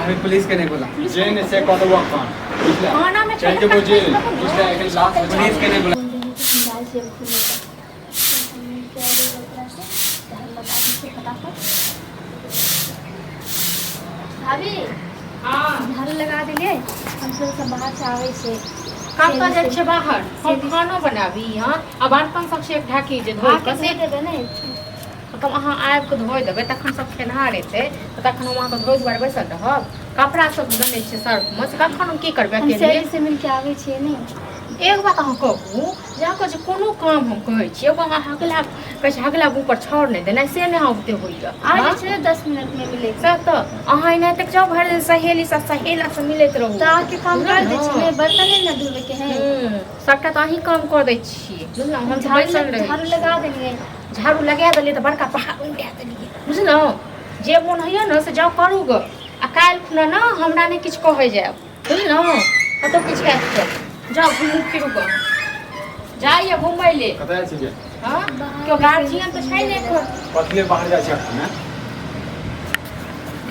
भाभी पुलिस के नहीं बोला जे ने से कऽ देबो अखन बुझले थाना में चलि जेबो जेल बुझले एखन लाश पुलिस के नहीं बोला जाइ छियै घूमे लए ओकरासँ तऽ हम बता दै छियै फटाफट। भाभी, हाँ। झाड़ू लगा देलियै। हम सब सब बाहर से आबै छियै। कतऽ जाइ छियै बाहर? हम खानो बनाबी। हँ, आ बर्तन सब छै एक ढाकी जे धोइ अहाँके कऽ से धो देबै ने? तब अहाँ आबि कऽ धोइ देबै, तखन सब खेनहार एतै तऽ तखन हम अहाँके धोइ दुआरे बैसल रहब? कपड़ा सब देने छियै सर्फमे, से कखन हम की करबै हम अकेले? सहेली से मिलके आबै छियै ने। एक बात अहाँ कहू जे अहाँके जे कोनो काम हम कहै छियै, एगो अहाँ हगला कहै छै, हगला मुँह पर छाउर नहि देनाइ, से नहि अहाँ ओते होइए। आ जाइ छियै 10 मिनटमे मिलै। सएह तऽ अहाँ एनाहिते जाउ, भरि दिन सहेली सब सहेला से मिलैत रहू। तऽ अहाँके काम कर दै छियै ने, बर्तन नहि ने धोबैके है। सभटा तऽ अहीं काम कऽ दै छियै, बुझलहुँ? हम तऽ झाड़ू बैसल रहै। झाड़ू लगा देलियै। झाड़ू लगा देलियै तऽ बड़का पहाड़ उड़ा देलियै, बुझलहुँ? जे मोन होइए ने से जाउ करू गऽ। आ काल्हि खुना ने हमरा नहि किछु कहै जायब, बुझलहुँ? कतहु किछु हैत तऽ जाउ घुमू फिरू गऽ। जाइए घुमै ले। कतऽ जाइ छियै? हँ, केओ गार्जियन तऽ छै ने एखन। कथी ले बाहर जाइ छै अखन, हैं?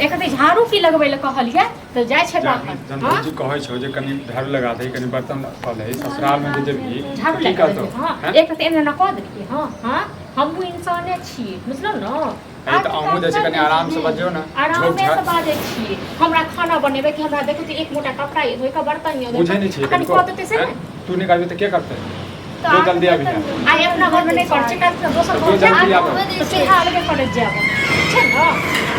एक झाड़ू की लगबै लए कहलियै तऽ जाइ छै बाहर। जहन हँ? भौजी कहै छौ जे कनि झाड़ू लगा दही, कनि बर्तन कऽ लही, ससुरालमे जे जेबही झाड़ू की लगा करतौ? देलियै, हँ। हैं? एक तऽ एना एना कऽ देलियै। हँ हँ, हमहूँ इंसाने छियै, बुझलहुँ ने? अरे तऽ अहूँ जे छै कनि आरामसँ बजियौ ने। झोक आरामे झाक से बाजै छियै। हमरा खाना बनेबै कि हमरा देखै छियै एक मोटा कपड़ा ये धोइ कऽ, बर्तन ये धोइ बुझै नहि छियै। कनि कनिको कऽ देतै से हैं? ने। तू नहि करबी तऽ के करतै? तऽ जो अहाँके जल्दी आबि बर्तन जा। आइ अपना घरमे नहि करै छै, काल्हि दोसर जो घर जल्दी जायब आबो। तऽ चूल्हा अलगे करैत जायब, छै ने?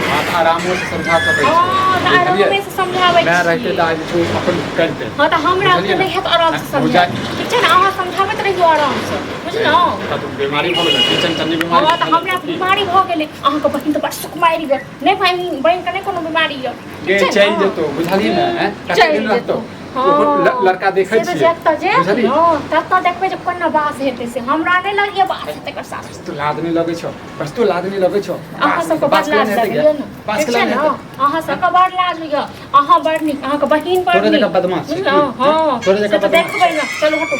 हँ, तऽ आरामो से समझा सकै हँ, छियै। तऽ बुझलियै? आरामे से समझाबै माय रहितै छियै। तऽ आइ जे छै ओ अपन करितै। हँ, तऽ हमरा बुझलियै ओते ने? नहि हैत आरामसँ हैं? समझायब, ठीक छै ने? अहाँ समझाबैत रहियौ आरामसँ, बुझलहुँ? कतहु बीमारी भऽ गेलै, चंचनी बीमारी। हँ, तऽ हमरा तऽ बीमारी भऽ गेलै। अहाँके बहिन तऽ बड़ सुकुमारि यऽ। नहि, बहिन बहिनके नहि कोनो बीमारी यऽ, गे ठीक छै चलि ने? जेतौ, बुझलियै ने? हैं? कते चलि दिन रहतौ? जेतौ। हँ। ओहो लड़का देखै से तऽ छियै, जतऽ जायब बुझलियै? ने ततऽ देखबै जे कोना बास हेतै, से हमरा नहि लगैए बास हेतै एकर सासु। बस तू लाज नहि लगै छौ? बस तू लाज नहि लगै छौ? अहाँ सबके बड़ बास लाज केना हेतै लगैए गे? ने? बास ठीक केना छै ने? हेतै? अहाँ सबके बड़ लाज होइए। अहाँ बड़ नीक, अहाँके बहिन बड़ तोरे नीक। जकाँ बदमाश छै की? बुझलहुँ? हँ। तोरे से जकाँ तऽ बदमाश। देखबै ने। चलू, हटू।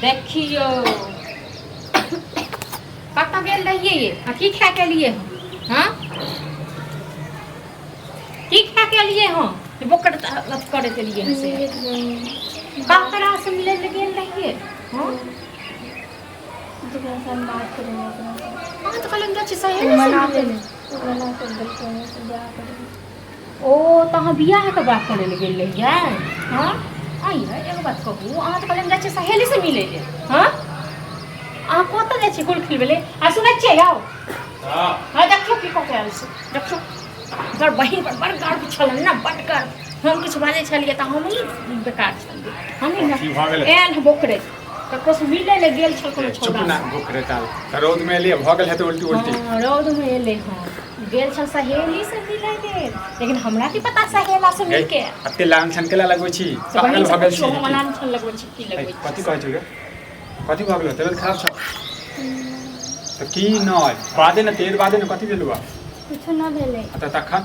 देखियौ, कतऽ गेल रहियै ये? आ की खाय के एलियै हँ? हँ, की खा के एलियै हँ जे बोकर अथी करैत एलियै हँ? से ककरा से मिलै लए गेल रहियै? हँ, जेकरा से हम बात करै ओकरा से। अहाँ तऽ कहलियै जाइ छी सहेली से मना मिलै कर लए। मना कर देलकै हमरा से बियाह करै। ओ तऽ अहाँ बियाहके बात करै लए गेल रहियै? हँ। आँय, एगो बात कहू, अहाँ तऽ कहलियै जाइ छियै सहेली से मिलै लए। हँ, अहाँ कतऽ जाइ छियै कुल खिलबै लए? आ सुनै छियै यौ? हँ। हँ, देखियौ की कऽ के आयल छै। देखियौ, बड़ बहिन पर बड़ गर्व छलनि ने, बड़ गर्व। हम किछु बाजै छलियै तऽ हमही बेकार छलियै, हमही। की भऽ गेलै? आयल हँ बोकरे, ककरोसँ मिलै लए गेल छल कोनो चुप छौड़ा ना से। भूख रे ताल तऽ रौदमे एलियै, भऽ गेल हेतै उल्टी उल्टी। हँ, रौदमे एलै हँ, गेल छल सहेली से मिलै लेल, लेकिन हमरा की पता सहेला से गे, मिलके। एते लांछन केला लगबै छी? से पागल बहिन से भऽ गेल पुछियौ, छी हम की? लांछन लगबै छी की ऐ, लगबै छी? कथी कहै छौ गे? कथी भऽ गेलौ? तबियत खराब छौ तऽ की? नहि बादे ने, तेज बादे ने, कथी भेलौ? कुछो न भेलै। आ तऽ तखन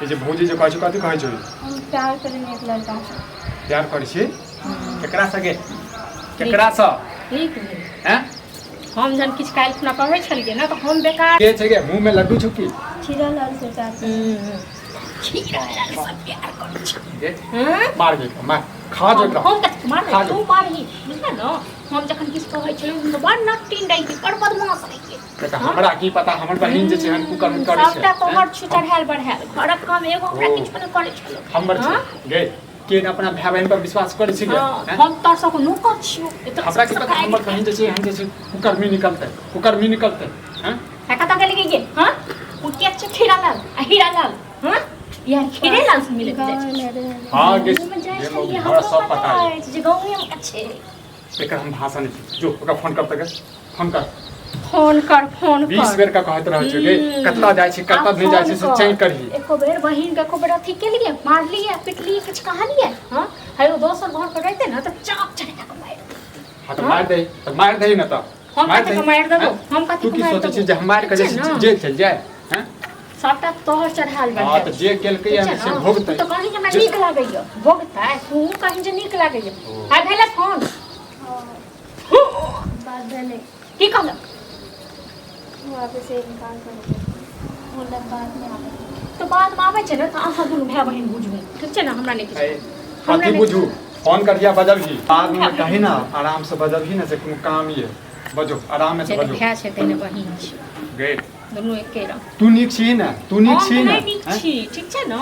ई जे भौजी जे कहै छौ, कथी कहै छौ ई? हम प्यार करै एक लड़का से। प्यार करै छी? केकरा सँ गे, केकरा सँ? नीक भेल। हैं? हम जहन किछु काल्हि खुना कहै छलियै ने तऽ हम बेकार के छै गे? मुँह में लड्डू छौ की? खीरा लाल से प्यार करै। खीरा लाल से प्यार करै छी? गे, हँ? मार गे, मार खा जो एकरा। हम कथी मार? खा जो। तू मारही, बुझल ने? हम जखन किछु कहै छलियै तऽ बड़ नट्टिन रहियै, बड़ बदमाश रहियै। तऽ हमरा की पता हमर बहिन जे छै हन कुकर्म करै छै। सबटा तोहर छु चढ़ायल बढ़ायल, घरक काम एगो हमरा ओ। किछु नहि करै छलौ। हमर हँ? छै गे? के ने अपना भाय बहिन पर विश्वास करै छै गे? हँ, हैं? हम तोहर सबके नौकर छियौ। एतऽ हमरा की पता हमर बहिन जे छै हन जे छै कुकर्मी निकलतै, कुकर्मी निकलतै, हैं? कतऽ गेली गे? हँ, ओ के छै खीरा लाल आ हीरा लाल? हँ यार, खीरे लाल से मिले जाइ गाँव छै। में रहै। हँ गे, गाँवमे जाइ गे, छलियै, हमरा हमरो सब पता पता है। अछि जे गाँवेमे छै। एकर हम भाषा नहि छी। जो ओकरा फोन कर, तक फोन कर। फोन कर, फोन कर। 20 बेर का कहैत रहै छै गे, कतऽ जाइ छै, कतऽ नहि जाइ छै, से चेक करही। एको बेर बहिन के एको बेर अथी केलियै, मारलियै, पिटलियै, किछु कहलियै? हँ, है, ओ दोसर घर पर रहितै ने तऽ चाप चढ़ा कऽ मारि दैतै। हँ, तऽ मारि दही, तऽ मारि दही ने तऽ। हम मारि कथी के दही। मारि देबौ? हैं? हम कथी तू के की मारि सोचै छी देबौ? जे हम मारि कऽ ठीक छै ने? जेल चलि जाय, हैं? सबटा तोहर चढ़ायल हँ, बढ़ायल। तऽ जे केलकै ठीक छै से ने? भोगतै। तू तऽ कहीं जे हमरा नीक लागैया भोगतै। तू कहीं जे नीक लागैया। आइ भेलै फोन? बात बात भेलै। की कहलक? वापस इनकार कर देलकै, बोललक बादमे आबै। तऽ बादमे आबै छै ने तऽ अहाँ दुनू भाय बहिन बुझबै, ठीक छै ने? हमरा नहि किछु, हमरा कथी नहि। बुझू? फोन करिया बजबही बादमे, कही ना आराम से बजबही ने, से कोनो काम ये बजो आराम से जे बजो। भाय छै तेने बहिन छै। गे दुनू एके रंग। तू नीक छी ने? तू नीक हम छी तऽ ने? नहि नीक हैं? छी, ठीक छै ने?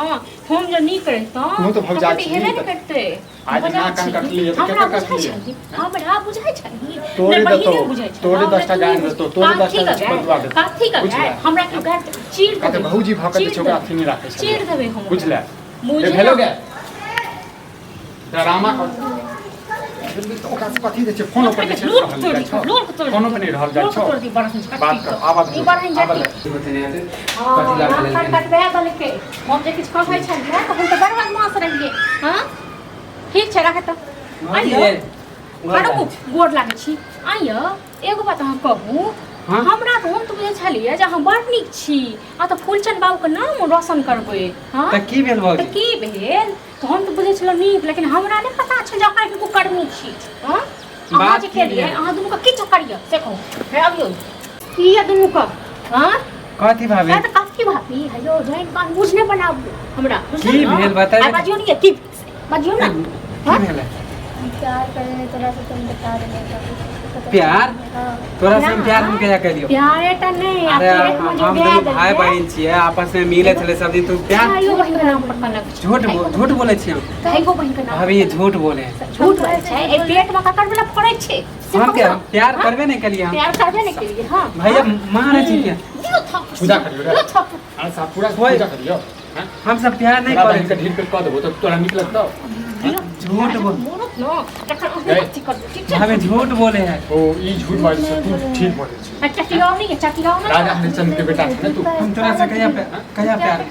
हम जे नीक रहितहुँ तू तऽ भौजाइ तऽ छी, हेबे नहि तऽ करतै। आज भौजाइ नाक कान छी। कटलियै तऽ हमरा केकर बुझाइ कटलियै? छली, हमरा बुझाइ छली। तोरे नहि, देतौ, बहिने बुझाइ छलै। तोरे हमरा 10टा तू गारि बुझ- देतौ, तोरे काथी 10टा के गारि? बदुआ देतौ। काथी के बुझले? गारि? हमरा केओ गारि चीर कहते देबै। भौजी भऽ के जे चीर छै ओकरा देबै। अथी नहि राखै छलै। चीर देबै हम ओकरा। बुझले? बुझले? भेलो गे डरामा कर तऽ ओकरा से कथी दै छै? फोनो पर जे छै लोक रहल तोड़ि जाइ छौ। लोक तोड़ि फोनो पर नहि रहल जाइ लोक छौ। तोड़ि दी बड़हन झट्टी। बात कर, आवाज ई बड़हन झट्टी। बतेने हेतै हँ, कथी ला नाक बोलेलकै? कटबा देलकै। हम जे किछु कहै छलियै तऽ हम तऽ बड़ बदमाश रहियै। हँ, ठीक छै, राख तऽ। आइयो आरो गोर लागै छी। आइयो एगो बात अहाँ कहू। हाँ? हमरा तऽ हम तऽ बुझै छलियै जे अहाँ बड़ नीक छी आ तऽ फूलचंद बाबूके नाम रोशन करबै। हँ, तऽ की भेल तऽ भौजी? की भेल? तऽ हम तऽ बुझै छलहुँ नीक, लेकिन हमरा नहि पता छल जे अहाँ के कुकर्मी छी। हँ, अहाँ बात जे की केलियै भेल? अहाँ दुनूके की चक्कर यऽ से कहू। हे अबियौ, की यऽ दुनूके? हँ? कथी भाभी? तऽ कथी भाभी? हेयौ, जानि कान बुझने बनाबू हमरा, बुझलियै की ने? भेल बताबे? आ बाजियौ ने, की बाजियौ ने? की हँ? भेलै? प्यार करे तोरा से तुम बता देने। प्यार? हाँ। तोरा से हम प्यार हम कहिया केलियौ? प्यारे टा नहि, आ अरे पेट मे जे हम दए दुनू भाय देलियै। बहिन छियै, आपस में मिले छलै सब दिन। तू प्यार भाइयो बहिन के नाम पर कलंक छै। झूठ झूठ बोलै छियै हम? भाइयो बहिन के नाम भाभी, झूठ बोले हैं। झूठ बोलै छै। एहि पेट मे ककर वाला फड़ै छै से हम कहू क्या ने। प्यार हाँ? करबे नहीं केलियै हम। प्यार करबे नहि केलियै? हँ। भैया मारै छी क्या? दियौ थप्पड़। पूजा करियौ रे। दियौ थप्पड़। अरे साहब, पूरा कोई- पूजा करियौ, हैं? हम सब प्यार नहीं तोरा करै बहिन के ढील पे कऽ देबो तऽ तोरा नीक लगतौ? दियौ। झूठ बोल। मोरत न तखन अहूँ गई। अथी करबै, ठीक छै? भाभी झूठ बोले है। ओ ई झूठ बाजै छै, तू ठीक बोलै छी। आ चटियाओ नहि, चटियाओ नहि। राजा हरिश्चंद्र के बेटा छै ने तू? हम तोरा से कहिया कहिया प्यार?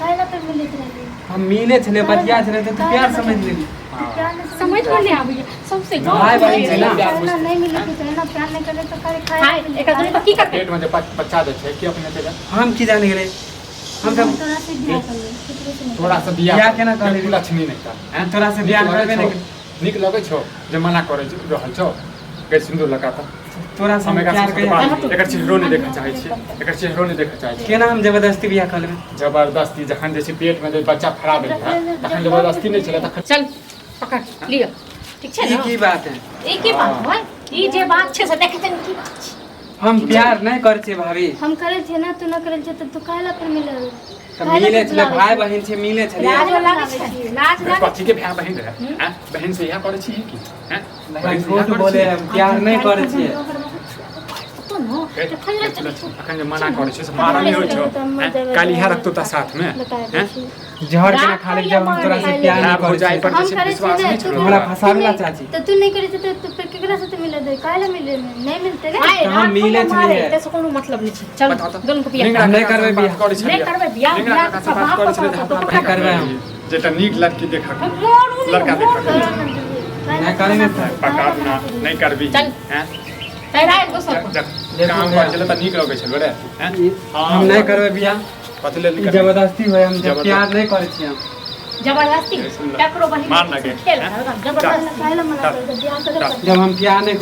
काहे पे मिलत रही? हम मिले छलै, बतिया छलै, तऽ तू प्यार समझ लेली। प्यार नहीं। समझ में नहीं आबैया सबसे भाय बहिन छै ने। प्यार बुझतै। नहीं मिले के चाहे ना, प्यार नहीं करे तो खाली खाए। हाय, एकरा दुनू के की करबै? पेट में जे बच्चा दै छै कि अपने चलि हम की जाने गेलै? हम सब तोरा से बियाह करबै, केकरो से नहीं। तोरा से बियाह बियाह केना कऽ लेबही? लक्ष्मी नहि तऽ हैं? तोरा से नीक बियाह लगै करबे छौ? नहि केलियै। नीक लगै छौ जे मना करै रहल छौ? गै सिन्दूर लगा तऽ तोरा से हम हम एकरा प्यार सबसँ कहिया बात एकर चेहरो नहि देखऽ चाहै छियै, एकर चेहरो नहि देखऽ चाहै छियै। केना हम जबरदस्ती बियाह कऽ लेबै? जबरदस्ती जखन जे छै पेट में जे बच्चा फड़ा देल है तखन जबरदस्ती नहि छलै तखन? चल पकड़ लिअ, ठीक छै ई ने? की बात है? ई की बात है? ई जे बात छै से देखै छै ने की बात छै। हम प्यार नहीं करै छियै भाभी। हम करै छियै ना, तू ना करै छै तऽ तू काहे ला फिर मिले? तऽ मिले छलै, भाय बहिन छै, मिले छलै। लाज लागै छै, लाज लागै। कथी के भाय बहिन रहे हैं? बहिन से इएह करै छी की हैं? भाई झूठ बोले, हम प्यार नहीं करै छियै। तो न तखन ले चलै छी। अखन जे मना करै छै से मारल नहि होइ छौ हैं? काल्हि इएह रखतौ तऽ साथमे बता दै हैं? छी। जहर केना खा लेब जब हम तोरा से प्यार नहीं भाय करै भौजाइ छियै? पर जे हम छै करै विश्वास छियै नहि ने, छलौ तू हमरा तोरा। फंसाबै ला चाची। तऽ तू नहि करै छै तऽ तू फिर केकरा साथे मिले दे? काहे ला मिले? नहीं मिलते ने। हाय, तऽ हम राखो मिले या मारे, छलियै। ताहिसँ कोनो मतलब नहि छै। चल बताउ तऽ। दुनू के बियाह निंगरा हम नहि काका से करबै बात बियाह। करै छलियै। नहि करबै बियाह, निंगरा बियाह काका तऽ से बात बाप करै छलियै के तऽ अपना करतौ। बहिन करबै हम। जेटा नीक लड़की देखक हम मरू नहि, लड़का मरू देखक। नहि। नहि करबै तऽ पका ना नहि करबी चल। हैं? तैरा एक दोसर पर। जब काम करै छलै तऽ नीक लगै छलै रे हैं? हम नहीं करबै बियाह। कथी लेल ई नहि करबी? जबरदस्ती होय, हम जब जबरदस्ती। प्यार नहीं करै छियै हम। जबरदस्ती ककरो बहिन मार लगे, खेल हैं? जबरदस्ती। काहे ला मना कर दे बियाह करे पड़तै। जब हम प्यार नहीं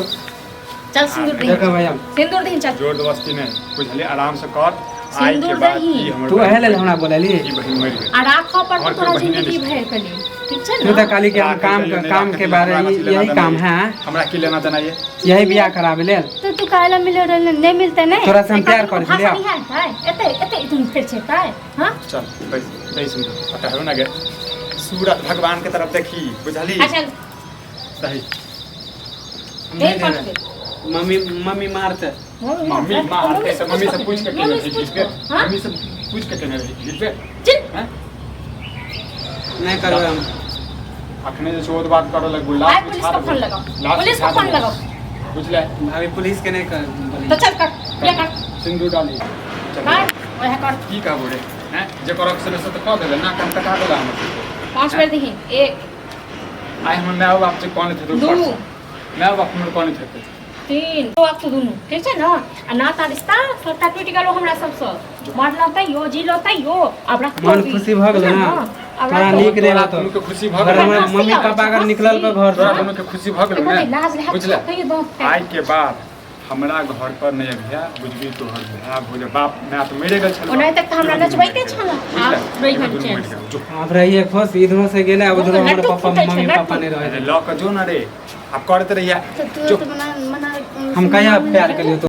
चल सिंदूर दही। देखो भैया। सिंदूर दही, चल। जोर जबरदस्ती नहि बुझलियै, आराम से कर। आइ के सिन्दूर बाद दही। ई हमर तू बहिन एहे लेल हमरा बोलली? ई बहिन मरि गेल। आ राखऽ पर और तोरा कोई बहिने जिंदगी नहि भरि के लिए, ठीक छै तू ने? तऽ कहली कि हम राखै काम के लेल नहि काम राखै के के बारे लेल, हमरा कथी लेना यही देना काम ये? है। हमरा की लेना देना ये? यही बियाह कराबे लेल। तऽ तू काहे ला मिले रहले? नहीं मिलते ने। तोरा से हम प्यार करै भाषा छलियै। नहीं है एते एते तुम फेर छै ताय। हां, चल बैस बैस, पता ना गे सूरत भगवान के तरफ देखी, बुझली? अच्छा। सही। हम नहीं नहीं देबै। पढ़ते। मम्मी मम्मी मारते। मम्मी मारते से मम्मी से पूछ के केने मम्मी रही से पूछ पे? के, हाँ? मम्मी से पूछ के केने रही गिर पे? चल। हैं? नहीं करबै हम। अखने जे छै ओ बात करऽ लगबू आइ लाश पुलिस बिछा को फोन देबो। लगाओ। लाश पुलिस को बिछा फोन देबो। लगाओ। बुझले? भाभी, पुलिस के नहीं कर तो चल कर ये कर। सिंदूर डाली, चल। कर वह कर। की कहबो रे हैं? जे करक से से तऽ कऽ देले ना, कान कटा देला हमर सबके। 5 बेर दही, एक। आइ हमर माय बाप जे कनैत हेतौ दू। ऊपर से। माय बाप हमर कनैत हेतै। छथिन तो आप दुनू ठीक छै ने आ नाता रिश्ता सबटा टूटि गेलो हमरा सबसँ मरलहुँ तैयो जीलहुँ तैयो आब रखबो मन भी। खुशी भऽ गेलो बुझलहुँ ने? आब तोरा रखबो। नीक तोरा रहल तो दुनू के खुशी भऽ घर गेलौ में हँसी मम्मी आबै पापा छै, अगर निकलल हँसी। के घर तोरा से दुनू के खुशी भऽ गेलौ देखो ने ने, लाज लहक बुझले कहियो दौड़ आइ के बाद हमरा घर पर नहि अबिहे बुझबी तोहर भाय भौज बाप माय तऽ मरि गेल छल ओनाहि तक तऽ हमरा नचबैते छल आब रहि गेल चैन से। आब रहिए खुश इधरो से गेले आब उधरो हमर लड्डू पापा फूटै छै, मम्मी लड्डू। पापा नहीं रहे लऽ कऽ जो ने रे आब करैत रहिया तो तू जो तो मना मना हम कहिया प्यार करियो तो।